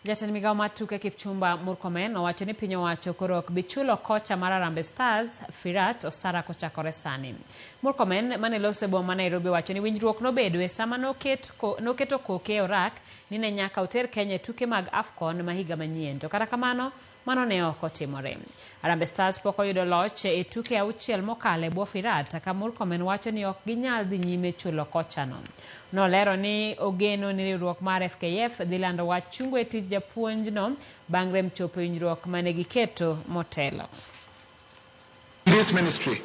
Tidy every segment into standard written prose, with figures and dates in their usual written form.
Jatend migao mar tuke Kipchumba Murkomen owacho ni piny owacho koro ok bi chulo kocha mar Harambee Stars Firat osara kochakore sani. Murkomen mane loso e boma ma Nairobi owacho ni winjruok nobedoe sama noketo koke e orak ni ne nyaka oter Kenya e tuke mag AFCON ma higa manyien to kata kamano mano ne ok otimore. Harambee Stars pok oyudo loch e tuke auchiel mokalo e bwo Firat ka Murkomen wacho ni ok ginyal dhi nyime chulo kochano. Nolero ni ogeno ni riwruok mar FKF dhi lando wach chungo e tich japuonjno bang' rem chopo e winjruok mane giketo motelo. In this ministry,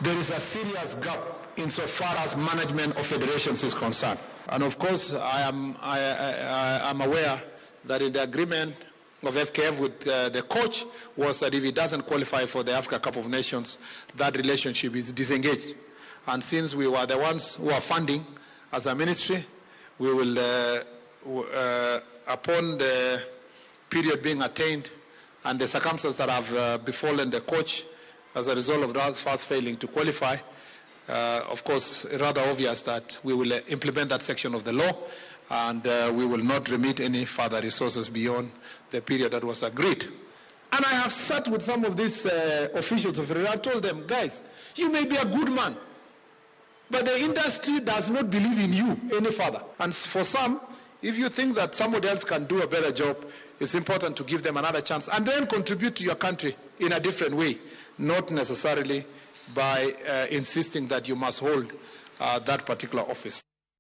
there is a serious gap insofar as management of federations is concerned. And of course, I am aware that in the agreement of FKF with the coach was that if he doesn't qualify for the Africa Cup of Nations, that relationship is disengaged. And since we were the ones who are funding as a ministry, we will, upon the period being attained and the circumstances that have befallen the coach as a result of that first failing to qualify, of course, rather obvious that we will implement that section of the law and we will not remit any further resources beyond the period that was agreed. And I have sat with some of these officials of I told them, guys, you may be a good man, but the industry does not believe in you any further. And for some, if you think that somebody else can do a better job, it's important to give them another chance and then contribute to your country in a different way, not necessarily by insisting that you must hold that particular office.